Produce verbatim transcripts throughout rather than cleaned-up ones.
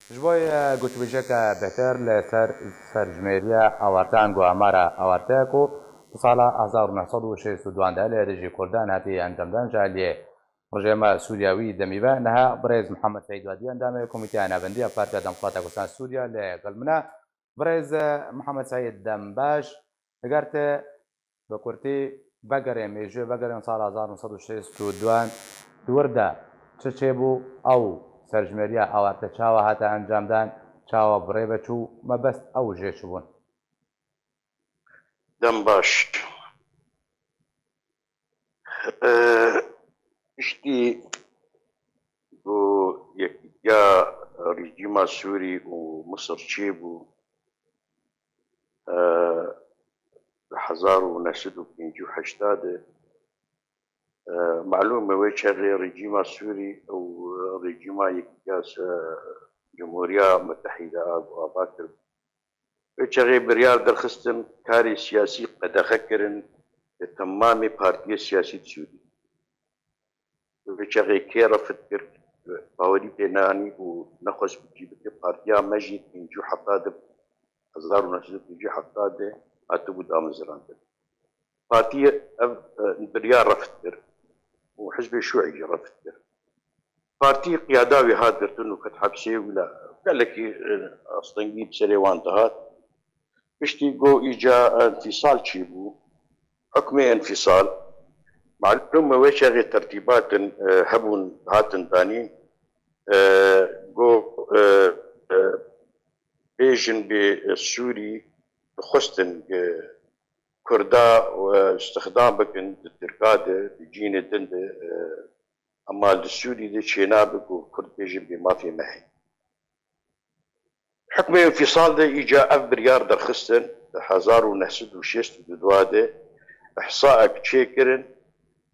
Ji bo, e, gotûbêjeke bêhtir li ser serjimêriya awarteyan ku amara awarteya ku di sala hezar û neh sed û şêst û duan de li dijî Kurdan hatiye encamdan ji aliyê rejîma Sûriya wî demî ve, niha birêz Mihemed Seîd Wadî endamê Komîteya Navendî ya Partiya Demokrata Kurdistan Sûriya li gel min e. Birêz, e, Mihemed Seîd, dem baş. Eger te bi kurtî vegerê mêjû, vegerên sala hezar neh sed û şêst û duan di wir de çi çêbû, ew serjimêriya awarte çawa hate encamdan, çawa bi rê ve çû, mebest ew jê çi bûn? Dem baş. Eh, piştî ku yekîtiya rejîma Sûrî û Misir çêbû, eh, di hezar û neh sed û pêncî û heşt de, eh, malûm e wê çaxê rejîma Sûrî û rejîma yekîtiya se-, Cumhuriya Mutehîde a ku ava kir. Wê çaxê biryar derxistin karê siyasî qedexe kirin li temamê partiyê siyasî di Sûriyê. Wê çaxê kê refit kir, bawerî pê neanî û nexwest bi cî bike. Partiya me jî pêncî û heft de, hezar û neh sed û pêncî û heft de hatibû damezrandin. Partiyê ev, e, biryar refit kir û Hizbê Şûî jî refit kir. Partî qiyada wî hat girtin û ket hepsê û la gelekî, e, astengî bi serê wan dihat. Piştî got îca enfîsal çêbû. Hukmê enfîsal, malûm e wê çaxê tertîbatin, e, hebûn, hatin danîn. E, got, e, e, bêjin bê Sûrî dixwestin, e, Kurda, e, îstixdam bikin di Tirka de, di cînê din de, e, Ema li Sûrî de çênabe ku Kurd bêjin bê mafê me heye. Hukmê enfîsal de îca ev biryar derxistin, di hezar û neh sed û şêst û du de ihsaek çêkirin,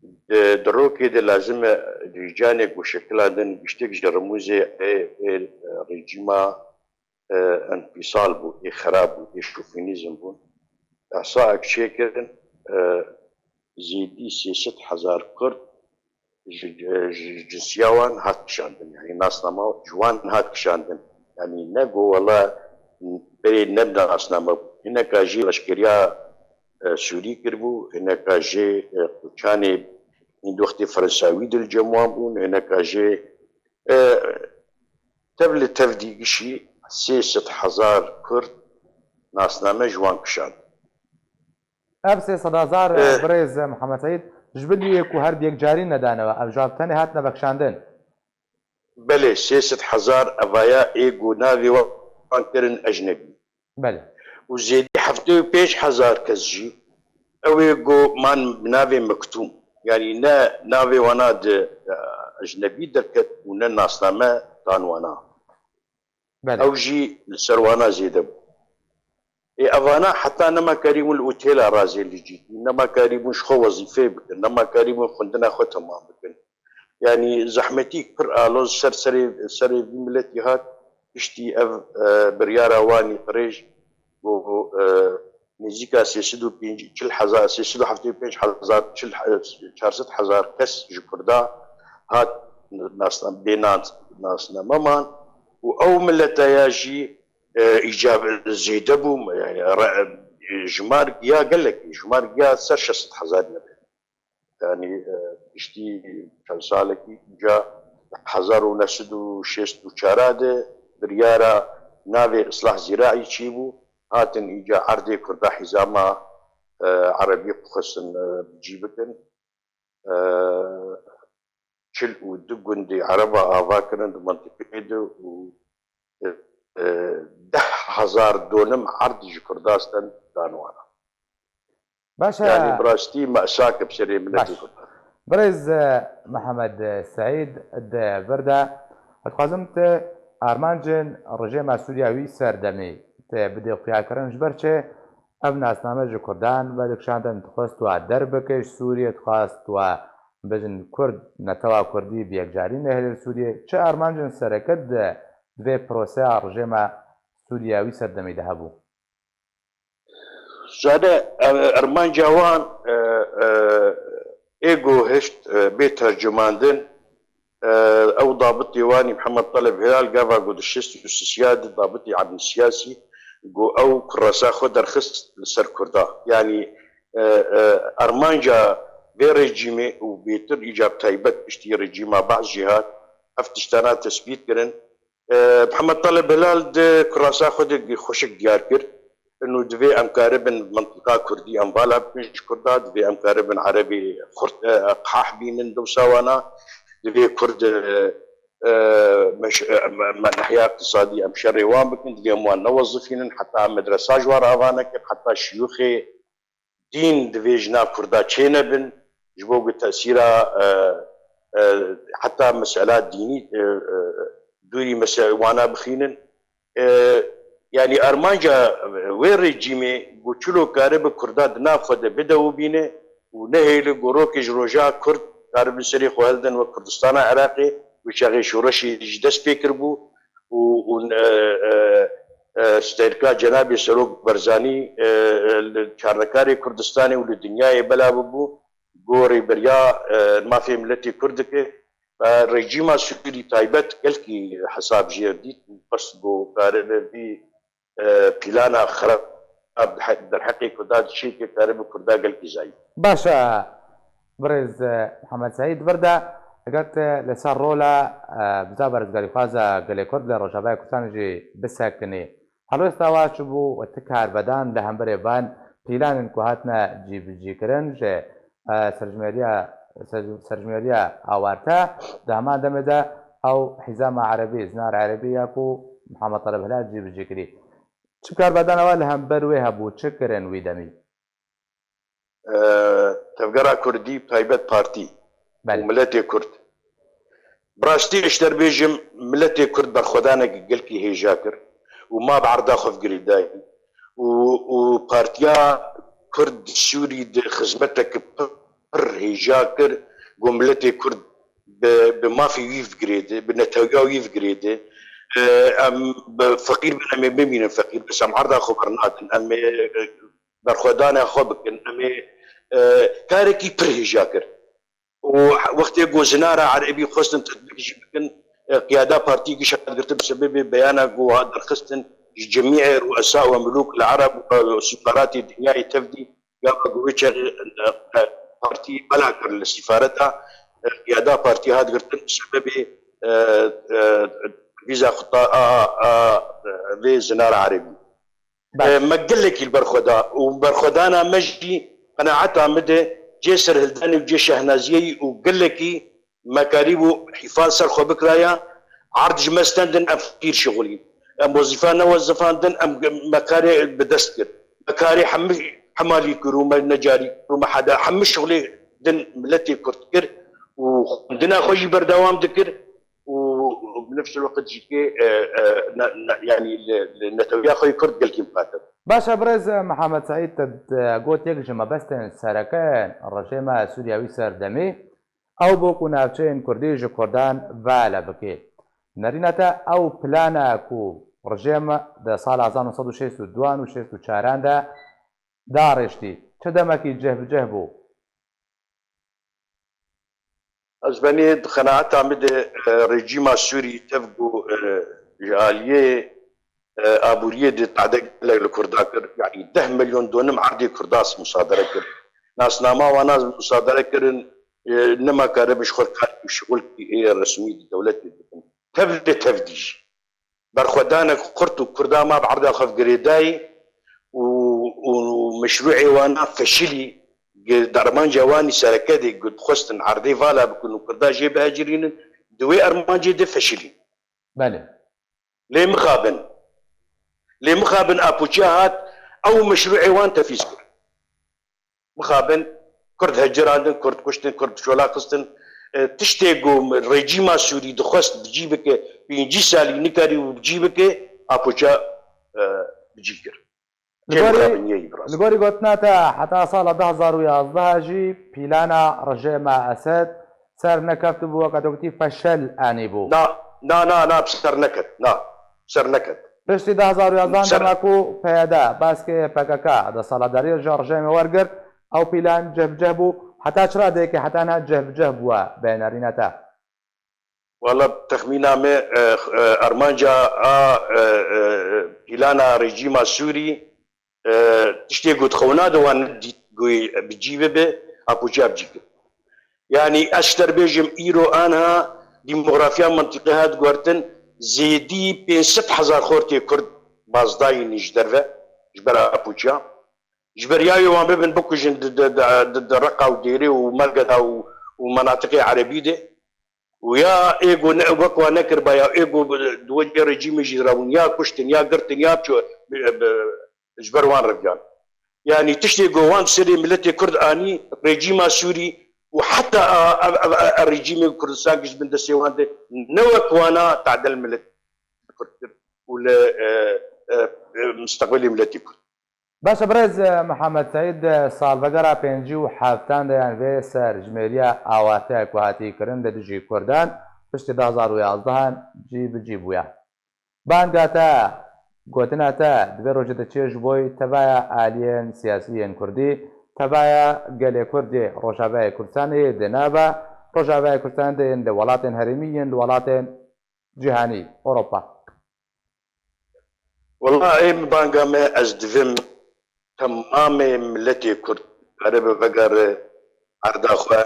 di, di rokê de lazim e rîcanê ku şekilandin giştek ji remûzê ê, ê, rejîma, e, enfîsal bû, ê xerab bû, ê şofînîzm bûn. Ihsaek çêkirin, e, zêdî sê sed hezar Kurd ji, ji cinsiya wan hat kişandin. Yanî nasnama ji wan hat kişandin. Yanî ne got wela berê ne bi nasname bû. Hineka jê leşkeriya, e, Sûrî kiribû, hineka jê, e, koçanê hîndwextê Fransa wî di li cem wan bûn, hineka jê, e, tev li tev dî gişî sê sed hezar Kurd nasname ji wan kişand. Ev sê sed hezar, e, birêz Mihemed Seîd, ji bilî yê ku her bi yekcarî nedane we, ev ji wan bi tenê hatine vekişandin? Belê, sê sed hezar evaya ê ku navê wan kirin ecnebî. Belê. Û zêdî heftê û pênc hezar kes jî ew ê ku man bi navê mektûm. Yanî ne navê wana di, e, ecnebî derket û ne nasname dan wana. Belê. Ew jî li ser wana zêde bû. Ê evana heta nema karîbûn li otêla razê li cî, nema karîbûn ji xwe wezîfeyê bikin, nema karîbûn xwendina xwe temam bikin. Yanî zehmetîk pir aloz ser serê, serê vî miletî hat, piştî ev, e, biryara wanî qirêj, ku, e, nêzîka sê sed û pêncî, çil hezar, sê sed û heftê û pênc hezar, çil, çar sed hezar kes ji Kurda hat nasna-, bê nas-, nasname man û ew mileta ya jî, e, îca zêde bû, yanî re-, e, jimar giya gelekî, jimar giya ser şeş sed hezar nebe. Yanî, e, piştî çend salekî, îca hezar û neh sed û şêst û çar de biryara navê Islah Zîraî çêbû, hatin îca erdê Kurda hîzama, e, Erebî xwestin, e, bi cî bikin. E, çil û du gundê Ereba ava kirin di mentiqê de û, e, e, deh hezar donim erd ji Kurdastan dan wana. Baş e. Yanî bi rastî mesak bi serê miletê Kurdan. Birêz, e, Mihemed Seîd, di vir de ez dixwazim tu armancên rejêma Sûriya wî serdemî tu bidê xuyakirin, ji ber çi ev nasname ji Kurdan vedikişandin, dixwest we derbike ji Sûriyê, dixwest we bijin Kurd, netewa Kurdî bi yekcarî nehêle li Sûriyê. Çi armancên sereke di, di vê proseya rejêma Sûriya wî serdemî de hebû? Zane, e, armanca wan, e, e, ê ku hişt, e, bê tercumandin, Ew dabitê wan î Mihemed Taleb Hilal gava ku di şêst û sisiya di dabitê Emnî Siyasî ku ew kurasa xwe derxist li ser Kurda. Yanî, e, e, armanca vê rejîmê û bêtir îca bi taybet piştî rejîma Baas jî hat, ev tiştana tesbît kirin. E, Mihemed Taleb Hilal di kurasa xwe de xweşik diyar kir. Ino divê em karibin mintiqa Kurdî em vala bikin ji Kurda, divê em karibin Erebê xurt, e, qah bînin dewsa wana, divê Kurd, e, e, meş-, e, me, me nehiya iqtisadî em şerê wan bikin, divê em wan newezifînin, heta em medresa ji wan re ava nekin, heta şiyûxê dîn divê ji nav Kurda çênebin, ji bo ku tesîra, e, e, heta mesela dînî, e, e, dûrî mese-, wana bixînin. E, yanî armanca wê rejîmê ku çilo karibe Kurda di nav xwe de bide û bîne û nehêle ku rokê ji roja Kurd karibin serê xwe hildin wek Kurdistana Iraqê, wê çaxê şoreşê ji dest pê kiribû û, û, e, e, e, stêrka Cenabê Serok Barzanî, e, e, li çarnekarê Kurdistanê û li dinyayê bela bibû, ku rêberiya, e, mafê miletê Kurd dike. E, rejîma Sûrî taybet gelkî hesab jê dît û xwest ku karibe vî, e, plana xirab derheqê Kurda çêke, karibe Kurda gelkî zayî. Baş e, birêz, e, Mihemed Seîd, vir de eger tu li ser rola, e, bizava rizgarîxwaza gelê Kurd li Rojavayê Kurdistanê jî bisekinî. Helwesta we çi bû û ti karvedan li hemberê van planên ku hatine cîbicîkirin ji, e, serjimêriya, serj-, serjimêriya awarte di heman demê de ew hîzama erebî, zinar erebî ya ku Mihemed Taleb Hilal cîbicî kirî. Çi karvedana we li hember wê hebû, çi kirin wî demî? E, Tevgera Kurdî, taybet partî û Belê. miletê Kurd. Bi rastî ez ji te re bêjim, miletê Kurd berxwedanek gelkî hêja kir û ma bi erda xwe girêdayî. Û, û Partiya Kurd di Sûrî di xizmetek pir hêja kir, ku miletê Kurd bi, bi mafê wî vigirêde, bi netewiya wî vigirêde. E, em bi feqîr bin, em ê bimînin feqîr, bes em erda xwe bernadin. Em ê, e, berxwedana xwe bikin. Em ê, e, karekî pir hêja kir. Û wextê ku zinara erebî xwestin tetbîq jî bikin, e, qiyada partî giş hat girtin bi sebebê beyana ku hat derxistin ji cemîê ruesa û mulûk li ereb û sîfaratê dinyayê tevdî, gava ku wê çaxê, e, e, partî bela kir li sîfareta, e, qiyada partî hat girtin bi sebebê, e, e, vîza xuta a, a, a, vê zinara erebî. Baş. E, me gelekî li ber xwe da û berxwedana me jî qenaeta min de cê serhildanê û cê şehnaziyê û gelekî me karîbû hîfal ser xwe bikiraya, erd ji me stendin, em feqîr şixulîn. Em wezîfa newezifandin, em, me karê bi dest kir. Me karê hemî hemalî kir û me necarî kir û me heda hemî şixulê din miletê Kurd kir û xwendina xwe jî berdewam dikir. û bi nefs el-waqt jî kê, e, e, ne, ne, yanî li, li netewiya xwe yê Kurd gelkî miqate bû. Baş e, birêz Mihemed Seîd, te, e, got yek ji mebestên sereke yên rejîma Sûriya wî serdemî ew bû ku navçeyên Kurdî ji Kurdan vala bike. Nerîna te ew plana ku rejîm di sala hezar neh sed û şêst û duan û şêst û çaran de darêştî, çi demekî cih bi cih bû? Ez benê di qenaeta min de, e, rejîma Sûrî tev ku, e, ji aliyê, e, aboriyê de tade gelek li Kurda kir. Yanî deh milyon donim erdê Kurda musadere kir. Nasnama wana musadere kirin, e, nema karibe ji xwe kar û şixulkî ê resmî di dewletê bikin. Tev li tev dî jî. Berxwedanek xurt û Kurda ma bi erda xwe girêdayî û, û meşrûê wana feşilî, gi-, dermanca wanî sereke de ku dixwestin erdê vala bikin û Kurda jê bihecirînin, di wê ermancê de feşilî. Belê. Lê mixabin. Lê mixabin Apoçiya hat, ew meşrûê wan tefîz kir. Mixabin, Kurd hecirandin, Kurd kuştin, Kurd çola xistin. E, tiştê ku rejîma Sûrî dixwest bi cî bike, pêncî salî nikarî û bi cî bike, Apoça, e, bi cî kir. Li Kêm gorî, mixabin yê yî bi rastî. Li gorî gotina te, heta sala du hezar û yazdeh jî pîlana rejîma Esed ser nekefti bû, weke te gotî feşel anî bû. Na, na, na, na, bi ser neket, na, bi ser neket. Piştî du hezar û yazdeh dema ku P Y D, baskê P K K desthilatdariyê ji rejîmê wergirt, ew pîlan cih bi cih bû. Heta çi radeyekê heta niha cih bi cih bûye, bi nerîna te? Wala texmîna me, e, e, armanca a, e, e, pîlana rejîma Sûrî, e, tiştê ku dixewna de wan dît ku bi cî bibe, apoçiya bi cî kir. Yanî ez ji te re bêjim, îro anha demografiya mintîqê hat guhertin, zêdî pênc sed hezar xortê Kurd bazdayîn ji derve, ji ber apoçiya. Ji ber ya wê wan bibin bikujin di, di, di, di, di Reqa û Dêrê û Mergeda û, û menatiqê erebî de. Û ya ê ku ne, wek wan nekiriba ya ê ku bi, di wê rejîmê jî rabûn ya kuştin, ya girtin, ya ço, bi, bi, ji ber wan reviyan. Yanî tiştê ku wan serê miletê Kurd anî, rejîma Sûrî û heta a, a, a, a, a rejîmê Kurdistan ki ji bin destê wan de ne wek wana tadel milet Kurd kir û li, e, e, e, mustaqbilê miletê Kurd. Baş e, birêz Mihemed Seîd, salvegera pêncî û heftan de yan vê serjimêriya awate ku hatî kirin li dijî Kurdan, piştî du hezar û yazdehan cî bi cî bûye. Banga te, gotina te di vê rojê de çi ye ji bo tevaya aliyên siyasî yên Kurdî, tevaya gelê Kurd yê Rojavayê Kurdistanê, yê di nav Rojavayê Kurdistanê de, yên li welatên herêmî, yên li welatên cîhanî, Ewropa? Wela ê min banga me, ez divim temamê miletê Kurd karibe vegere erda xwe.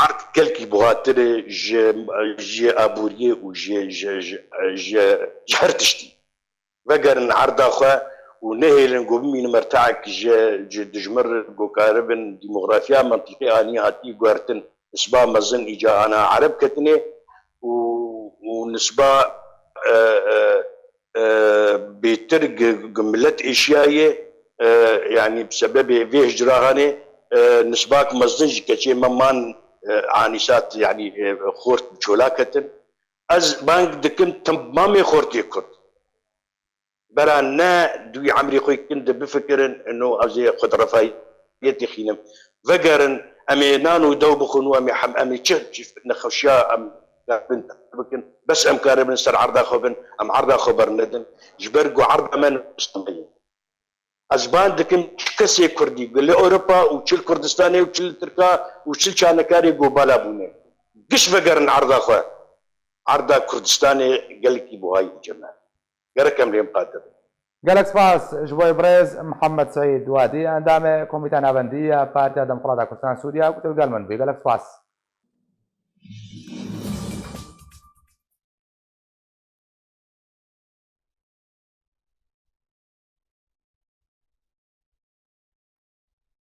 Erd gelkî buhatir e ji, ji aboriyê û ji, ji, ji, ji, ji her tiştî. Vegerin erda xwe û nehêlin ku bimînin merteek ji, ji dijmin re ku karibin demografiya mintîqê anî hatî guhertin. Nisba mezin îca ana Ereb ketine û, û nisba, e, e, e, bêtir gi, gi milet êşiyaye, e, yanî bi sebebê vê hicrahanê, e, nisbak mezin ji keçê me man, e, anîsat, yanî, e, xort bi çola ketin. Ez bang dikim temamê xortê Kurd. Bera ne di wî emrê xwe kin de bifikirin, ino ez ê xwe di refahiyetê xînim. Vegerin, em ê nan û dew bixwin û em ê hem, em ê çi, çi nexweşiya em karibin bikin. Bes em karibin ser erda xwe bin, em erda xwe bernedin. Ji ber ku erda me nivîsandeyê. Ez bang dikim çi kesê Kurdî, li Ewropa û çi li Kurdistanê û çi li Tirka û çi li çanekarê ku bala bûne. Giş vegerin erda xwe. Erda Kurdistanê gelekî buha ye cem me. Gerek em lê miqate bin. Gelek spas ji bo birêz Mihemed Seîd Wadî, endamê Komîteya Navendî ya Partiya Demokrata Kurdistan Sûriye ku tu li gel min bûyî. Gelek spas.